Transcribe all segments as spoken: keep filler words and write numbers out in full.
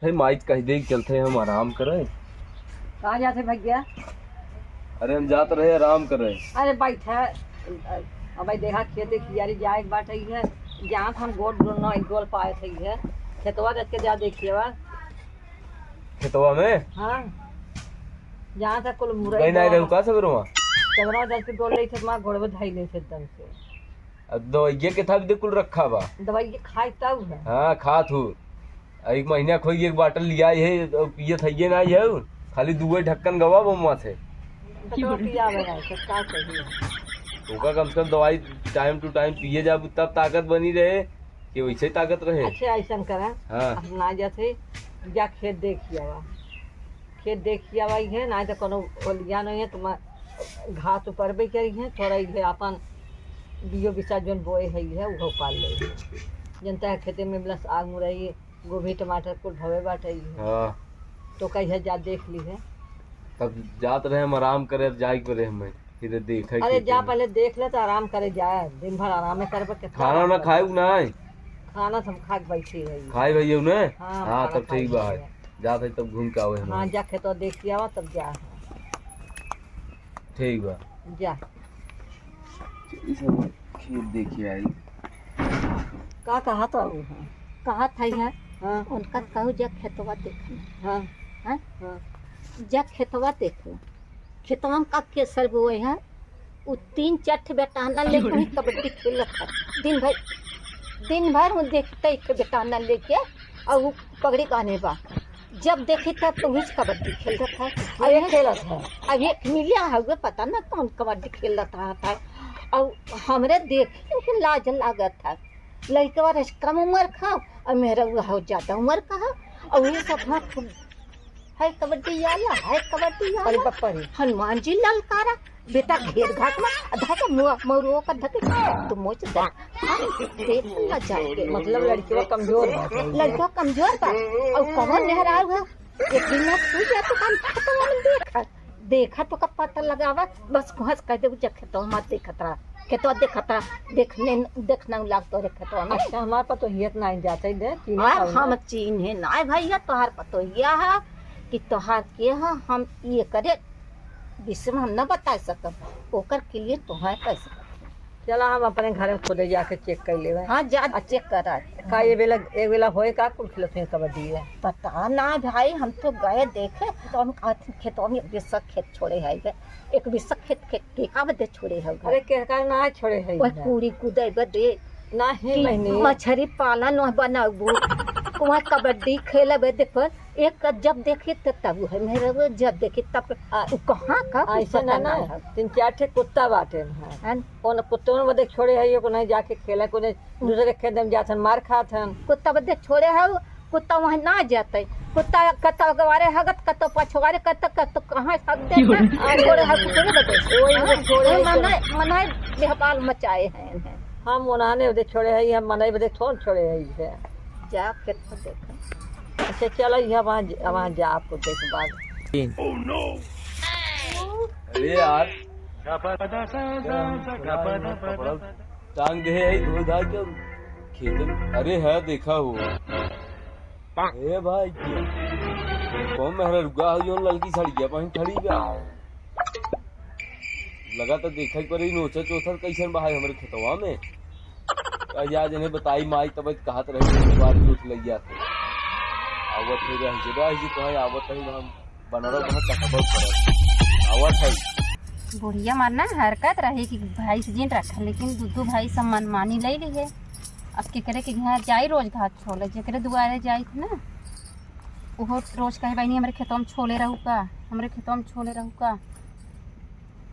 हे माई, कहि दे चलत है, हम आराम करे। कहाँ जात है भैया? अरे, हम जात रहे आराम करे। अरे बैठा, अब देखा, खेते कियारी जाए के बाटे है, जहाँ हम गोड़ डोल ना गोल पाए थे है, खेतवा देख के जा देखिए बा। खेतवा में? हाँ, जहाँ तक कुल मुरई गई ना, बोआ। रहू का सगरवा? सगरवा देख के डोल ले थे, तुम्हारा गोड़वे धई ले थे एकदम से। अब दवाइया के था भी कुल रखा बा। दवाइया खाए तब है। हाँ, खात हूँ। एक महीना खोई एक बाटल लिया है, और पियत हइये ना है, खाली दुए ढक्कन गवा वो माथे। तो पिया बना, तो का कही? ओका कम से कम दवाई time to time पिए जाबू, तब ताकत बनी रहे, कि वैसे ही ताकत रहे। अच्छा, ऐसन करा, हाँ। अब ना जाते, जा खेत देखिए बा। खेत देखिए बा, है ना, तो कोनो ओलिया नहीं है, तुम्हार घास ऊपर भी करी है, थोड़ा इधर अपन बियो बिसा जोन बोए है, है, उहो पाल ले। जनता है खेते में बस आग मुरई, गोभी, टमाटर कुल भवे बाटे ही है। हाँ। तो कहिया जा देख ली है। तब जात रहे हम आराम करे, अब जाए के रहे हमें, फिर देखे अरे के जा, पहले देख ले तो आराम करे जा, दिन भर आराम करबे के खाना ना खाए ना है। खाना तो हम खा के बैठी रही। खाए भैया ने? हाँ, हाँ, खाना तब ठीक खाए बा है। भैया। जात है तब घूम के आवे हम। हाँ, जा खेतवा देख के आवा तब जा। ठीक बा। जा। ई सब खेत देखिए आई। का कहत रहू है? कहत है, है? हाँ। उनका कहू जा खेतवा देखना। हाँ। हैं? हाँ। जा खेतवा देखो। खेतवा में का केसर बोए है? उ तीन चार ठे बेटाना लेके वहीं कबड्डी खेलत है। दिन भर, दिन भर वो देखते ही बेटाना लेके और वो पगड़ी बांधे बा। जब देखी तब तो वही कबड्डी खेल रहा था। अब ये खेलत है। अब एक मिलिया हुए, पता ना कौन कबड्डी खेल रहा था। और हमरे देख के लाज लागत था। लड़कवा रहे कम उम्र का और मेरा वो हो ज्यादा उम्र का है। और ये सब हाँ खूब, "है कबड्डी आला, है कबड्डी आला।" अरे बाप रे। हनुमान जी ललकारा, बेटा घेर घाट में, आ धके मुआ, मौरुओ का धके, तो मोच दे। हाँ, देख ना जाके। मतलब लड़कियों कमजोर बा। लड़कियों कमजोर बा। और कौन मेहरारू है? एक दिन में छू गया तो काम खत्म हो देखा। देखा तो का पता लगावा, बस कुहस कह दे, "जा खेतवा मत देखत रहा, खेतवा देखत रहा, देखने, देखना लागतो रे खेतवा में।" अच्छा, हमार पतोहिया तो नहीं जाते दे, चीन्हे अब ना। हम चीन्हे ना भैया, तोहार पतोहिया है कि तोहार के है, हम ये करे विषय में हम न बता सकब, ओकर के लिए तोहार कह सकब। चला, हम अपने घर में खुदे जाके check कर लेवे। हाँ, जा अच्छा। Check करा। का ये बेला, एक बेला होए का कुल खिलत हुए कबड्डी है? पता ना भाई, हम तो गए देखे, तो हम कहत खेतवा में एक बिस्सा खेत छोड़े है, एक बिस्सा खेत, खेत के का बदे छोड़े है घर? अरे, केहका ना छोड़े है वह इधर। कूड़ी कूदे बदे ना है कि बहनी। मछरी पालन वह बनाबू, वह कबड्डी खेलबे, देखो, एक जब देखी त तब है मेरे वो, जब देखी तब आ, उ कहाँ का कुछ ऐसे पता ना, ना ना है। तीन चार ठे कुत्ता बाटे हैं। हैं? कौन कुत्तों में बदे छोड़े है, ये को नहीं जाके खेला, को नहीं दूसरे खेत में जात हन, मार खात हन। कुत्ता बदे छोड़े है, कुत्ता वहीं ना जाते। कुत्ता कत्ता अगवारे हगत, कत्ता पछवारे, कत्ता, कत्ता कहाँ हग देता, छोड़े है कुत्ते बदे। वही बदे छोड़े हाँ, है, मनाए, मनाए बेहपाल मचाए हैं इन्हें। हम उन्होंने बदे छोड़े है, हम मनाए बदे थोड़ छोड़े है इसे। जा खेत में देखा। अच्छा, चलो, यहाँ वहाँ ज-, वहाँ जा, आपको देख बाद। अरे यार, कपड़ा टांग दे है, धो धा के खेत में। अरे है, देखा हो। ए भाई, कौन मेहरा रुका हो, जो ललकी साड़िया पहन खड़ी बा? लगा तो देखा ही पड़ी, नोचर चोथर कैसन बा है हमरे खेतवा में। आ, या जने बताई माई, तब कहत रहे, "बारी उठ लइया थे।" आवत है, रह जे, रह जे, कहाँ आवत है, हम बनरो बहुत तकबर करत। आवत है। बुढ़िया मार ना हरकत रही कि भैंस जिन रखा, लेकिन दू दू भैंस हम मनमानी ले ली है। अब केकरे के यहाँ जाई रोज घास छोले, जेकरे दुआरे जाई थे ना, उहो रोज कहे, "बहिनी, हमरे खेतवा में छोले रहू का, हमरे खेतवा में छोले रहू का?"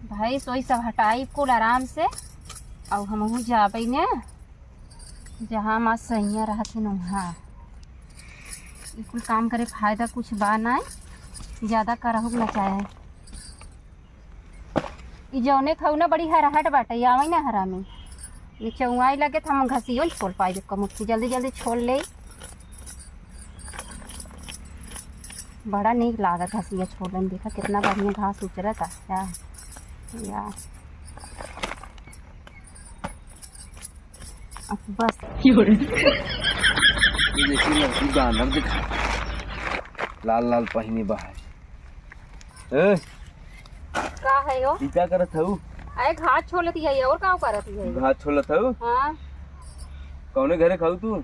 भैंस वही सब हटाई कुल आराम से, और हमहू जाबे ने। जहाँ हमार सैया रहथिन उहाँ। ई कुल काम करे फायदा कुछ बा नाय, ज्यादा करहु न चाहे। ई जौने खाऊ ना बड़ी हराहट बाटे, ई आवै ना हरामी। ये चौवाई लगे त हम घसियो छोल पाई, कम उठ के जल्दी जल्दी छोल ले। बड़ा नीक लागत घसिया छोलन, देखा कितना बढ़िया घास उचरत है। या, या। अब बस। ये देखिए लड़की बानर दिखा। लाल लाल पहिने बा है। ए, का है यो? ई का करत हऊ? अरे घास छोलत है, और का करत है? घास छोलत हऊ? हाँ। कौने घरे खाऊ तू?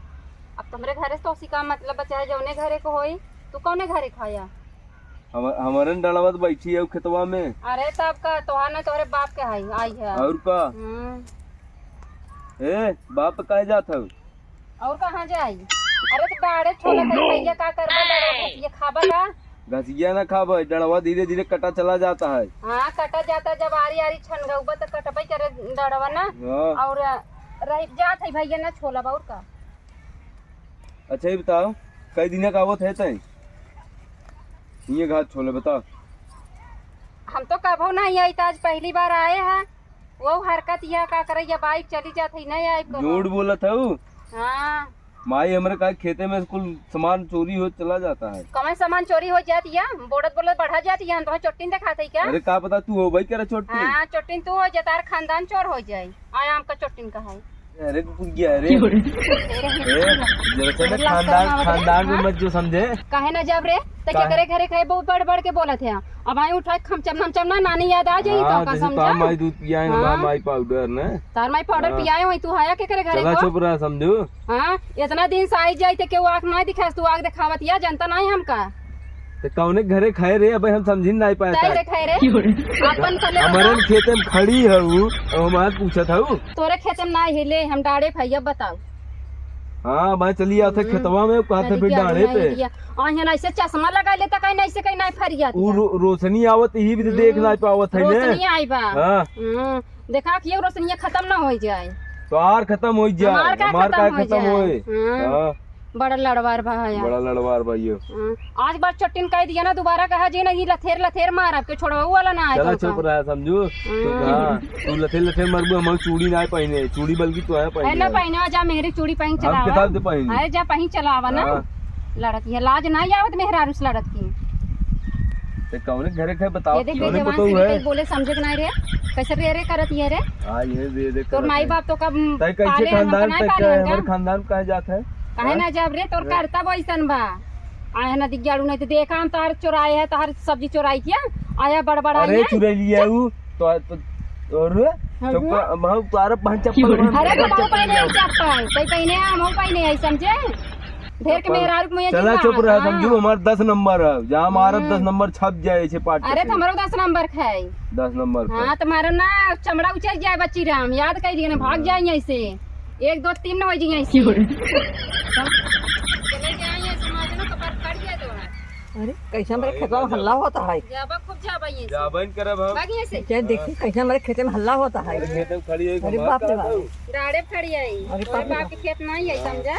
अब तुमरे घरे से तो उसी का मतलब बचा है, जौने घरे को होई। तू कौने घरे खाया? हम, हमरे न डलवा त बैठी है खेतवा में। अरे तब का, तोहार ना तोहरे बाप के आई, आई है। और का? हम्म। ए, बाप पे काहे जात हऊ? और कहाँ जाई? अरे तो डाढ़े छोलत है भैया, का करबा? डाढ़े घसिया खाबा का? घसिया ना खाबा, डढ़वा धीरे धीरे कटा चला जाता है। हाँ, कटा जाता, जब आरी आरी छनगौबा तो कटबे करे डढ़वा ना। हाँ। और रह जात है भैया ना छोलब, और का? अच्छा, ये बताओ, कई दिन का आवत है तय? ये घास छोले, बताओ। हम तो कभो नहीं आई, तो आज पहली बार आए हैं। वो हरकत यह का करे, ये बाइक चली जात है, नहीं आई कभो। झूठ बोलत हऊ। हाँ। माई हमरे का खेते में कुल सामान चोरी हो चला जाता है। कौन सामान चोरी हो जाती है? बोलत बोलत बढ़ा जाती है, हम तो चोट्टिन दिखाते ही क्या? अरे का पता तू हो भाई, करे चोट्टिन। हाँ, चोट्टिन तू हो जा, तार खानदान चोर हो जाए। आया हमका चोट्टिन का है। अरे कुकुर गया रे। ए, जरा से ना खानदान, खानदान में मत जो समझे। काहे ना जब रे? ते काहे? केकरे घरे खाए बहुत बढ़ बढ़ के बोलत है। अब आई उठा के खमचम नमचम ना नानी याद आ जाई हाँ, तो का जैसे समझा? तोहार माई दूध पियाए ना, हाँ। माई पाउडर ने। तार माई पाउडर हाँ। पियाए वही तू हया केकरे घरे चला को? चुप रहा समझू। हाँ, इतना दिन से आई जाई ते केहू आँख ना दिखास, तू आँख दिखावत या जनता नहीं हमका। ते कौने घरे खाए रे? अबे हम समझी नहीं पाए तय तार। देखाए रे। अपन पले हमरे बता। खेते में खड़ी है ऊ, और हम आज पूछत हऊ। तोरे खेते में ना हिले, हम डाढ़े भैया बताओ। हाँ, मैं चली आते हम्म। खेतवा में, कहते नदी फिर के आगे डाढ़े नहीं पे। लिया। और यहाँ ऐसे चश्मा लगा लेता, कहीं नहीं से कहीं नहीं फरिया ऊ दिया। रो-, रोशनी आवत, यही भी तो देख हम्म। नहीं पावत है ने। रोशनी आई बा। हाँ। हम्म। देखा कि ये रोशनिया खत्म ना हो जाए। तो आर खत्म हो जाए, हमार का हमार खत्म का हो खत्म जाए? होए? हाँ। हाँ। बड़ा लड़वार बा है यार। बड़ा लड़वार बा ये। हाँ। आज बार चट्टिन कह दिया ना, दोबारा कहा जी ना, ये लथेर लथेर मार, आपके छोड़वाऊ वाला ना है चला तुमका। चुप रहा समझू। हाँ। हाँ, तू लथेर लथेर मरबू, हम चूड़ी ना पहने, चूड़ी बल्कि तू है है ना पहने। पहने, जा मेहरी चूड़ी पहन हम चलावा। किताब से पहने। अरे जा पहन चलावा ना। हाँ। लड़त ये लाज ना आवत मेहरारू से लड़त की। ते कौने घरे के बताओ, ये देख, कौने जवान पतोह से है? बोले समझे के नहीं रे, कैसे रे रे करत ये रे? हाँ, ये दे दे तोर करत माई है। बाप तो कब तै कैसे पाले हैं, हम तो खानदान नहीं तक पाले का हैं है? का? हमारे खानदान का जात है? काहे हाँ? ना जाब रे, तोर हाँ? करता वैसन बा। आए ना दिग्गाड़ू नहीं तो देखा हम तार चोराए है, तार सब्जी चोराई किया, आया बड़बड़ा अरे है। चुरा लिया वो, तो, तो, और हाँ, चप्पल, हाँ। हम तार पहन चप्पल पहन अरे तो चप्पल बाबू पहने पहन। चप्पल, तै पहने हम पहने है, समझे? ढेर के मेहरारू के मुँहे चला जिंदा चुप रहा, हाँ। समझू, हमार दस नंबर है, जहाँ मारब हम्म। दस नंबर छप जाए ऐसे पाट अरे, के। तो हमरो दस नंबर खाए। दस नंबर हाँ, खाए। तो मारब ना, चमड़ा उचर जाए बच्ची राम, याद कर लिए ना, भाग हम्म। जाए ऐसे। एक, दो, तीन न हो जाए ऐसे। चले जाए ऐसे, मार देना, कपार फट जाए तोहार। अरे, कैसे मेरे खेतवा में हल्ला होता है? जाबा, खूब जाबा ये से। जाबा ही करब हम। भाग ये से। क्या देखी, कैसे मेरे खेते में हल्ला होता है? अरे, खेते में खड़ी है, अरे, बाप रे बाप। डाड़े फड़ी आई। अरे, और बाप रे बाप बाप। के खेत नहीं है, समझा?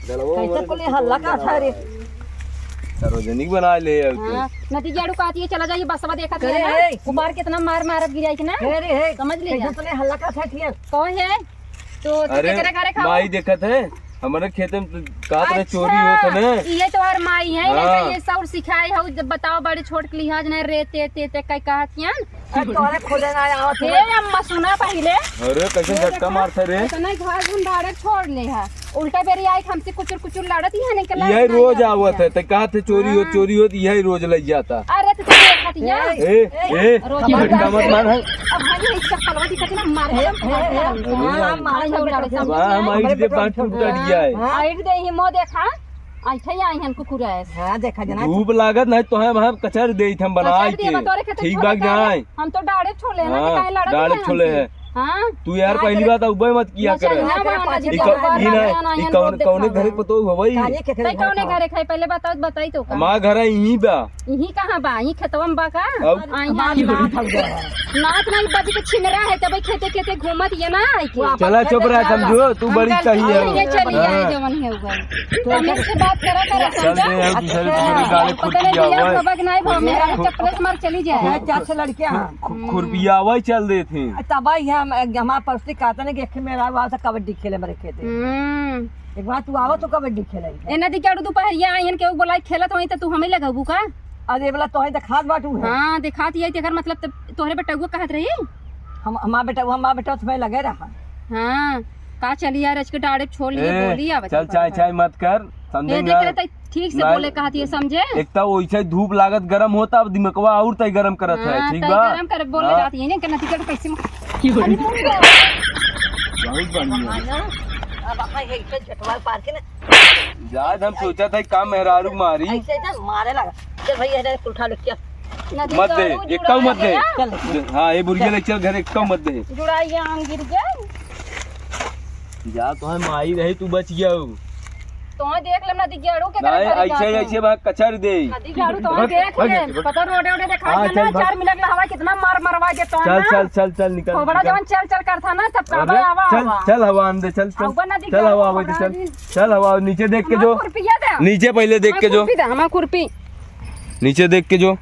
गलवा कैसे हमारे कुल से हल्ला कौन का था रे? बनावा है? सार्वजनिक बना ले अब तो। हाँ, नतीजा आड़ू कहती है, चला जाइए, बसवा देखा करे था ना। है। कुमार कितना मार मारब गिराई के ना। करे है। समझ लिया। कैसे तूने हल्ला का था किया? कौन है? तो अरे, तेरे घरे खाओ। माई देखत है, हमारे खेते में तो कात में अच्छा, चोरी होत है ना। ये तो हर माई है ना, हाँ। ये सब सिखाई हो, जब बताओ बड़े छोट के लिहाज नहीं रे, ते, ते, ते, कई कहत किया। अरे तोहरे खोदे ना आवत हे है। अम्मा, सुना पहिले। अरे, कैसे ये झटका देखा, मारता रे? इतना घास हम बाहर छोड़ ले है। उल्टा बेरी आई, हमसे कुचुर कुचुर लड़त ही है, निकल यही नहीं रोज आवत है। आवत है, ते कहा थे चोरी हो, हाँ। चोरी हो, तो यही रोज लग जाता। अरे, तो देखत ही है। ए, ए, ए, रोज झटका मत मार है। अब भाई, ये चप्पलवा दिखत ना, मार ए, के ए, ए, हाँ, मार के बैठा है। वाह, हमारी हमारे जे बांध टूट गया है। हाँ। आइट दे ही मो देखा। ऐसे ही आई हन कुकुर ऐस। हाँ, देखा जना। धूप लागत नहीं तो हम, हम कचर दे हम बनाए कचर दे के। बतौरे के तो ठीक छोले बात काहे? जाए। हम तो डाड़े छोले ना, हाँ, काहे लड़त डाड़े नहीं छोले हमसे? है। हाँ। तू यार हाँ, पहली तो बात उबे मत किया नचनिया करे। वाला ई कौन, देखा, ई ना, ना, ई ना, कौन, ना, कौने ना, घरे ना। पतोह हो भाई? काहे के तै कौने घरे खाए? पहले बताओ, बताई तो का? हमार घर है यहीं बा। यहीं कहाँ बा? यहीं खेतवा में बा का? अब आई हमार यहाँ। नाथ हो गया है। नाथ नहीं बज के छिनरा है, तब खेते खेते घूमत ये ना है के। चला चुप रहा समझू, तू हम बड़ी गलती सही है। नहीं है, चली हाँ। आए जवन है उगल। तो हमें से बात करा करा चल समझा। दे, हम दूसरे, दूसरे गाले खुद पता नहीं किया बिया हुआ है। खबक नहीं भाव मेरा चप्पल से मार चली जाए। है, चार छह लड़कियां हैं। खु-, खुरपिया हुआ ही चल देते हैं। तब ही हम, हमारे पड़ोसी कहते ना कि एक मेरा हुआ था कबड्डी खेले मेरे खेते। हम्म। एक बार तू आवा तो कबड्डी खेले। ए नदी के आड़ू दोपहरिया आइन के बोलाई खेलत होई त तू हमें लगबू का? अरे बोला तोहे देखात बाटू है। हाँ, देखात यही तेकर मतलब त तोहरे बेटउआ कहत रही। हम, हमार बेटउआ, हमार बेटउआ तुम्हें लगे रहा। हाँ, का चली यार, आज के डाड़े छोड़ लिए, ए, बोली आवत चल, है चाय, फटाफट। चाय मत कर। समझे ये ना? देख रहे तई ठीक से नहीं। बोले कहत है, समझे? एक तो वैसे धूप लागत गरम होता, अब दिमकवा और तई गरम करत है, हाँ, ठीक तई बा? गरम कर बोले हाँ। जाती है, नहीं करना टिकट कैसे म-, बहुत बढ़िया। अब अपना ये इज्जत झटवा पार के ना। जाए हम सोचा था काम मेहरारू मारी। ऐसे ना मारे लगा। चल भाई, ये कुल उठा ले, चल। नदी मत दे, गाड़ू एकटाऊ मत दे। जुड़ा गया। चल। हाँ, ये बुढ़िया ले चल घर, एकटाऊ मत दे। जुड़ाइया हम गिर गए। जा, तोहे माई रही, तू बच गया हो। तोहे देख ले, नदी गाड़ू के नहीं, तरह ऐसे, गाड़ी ऐसे वहाँ कचर दे। नदी गाड़ू तोहे भाग, देख भाग, ले। भाग। पता रोडे, ओडे देखा हाँ, है ना, चल, भाग। चार मिनट में हवा कितना मार मरवा देता चल, ना। चल, चल, चल, निकल, थोड़ा निकल। जवन चल, चल करता ना, तब अरे, आवा, आवा, चल, आवा। चल, हवा आन दे, चल, चल। आवा नदी चल, गाड़ू, हवा आवे दे, हमरा चल। दिन चल, हवा, नीचे देख के हमार जो। खुरपिया दे। नीचे पहले देख के हमार जो। खुरपी दे, हमार खुरपी। नीचे देख के जो।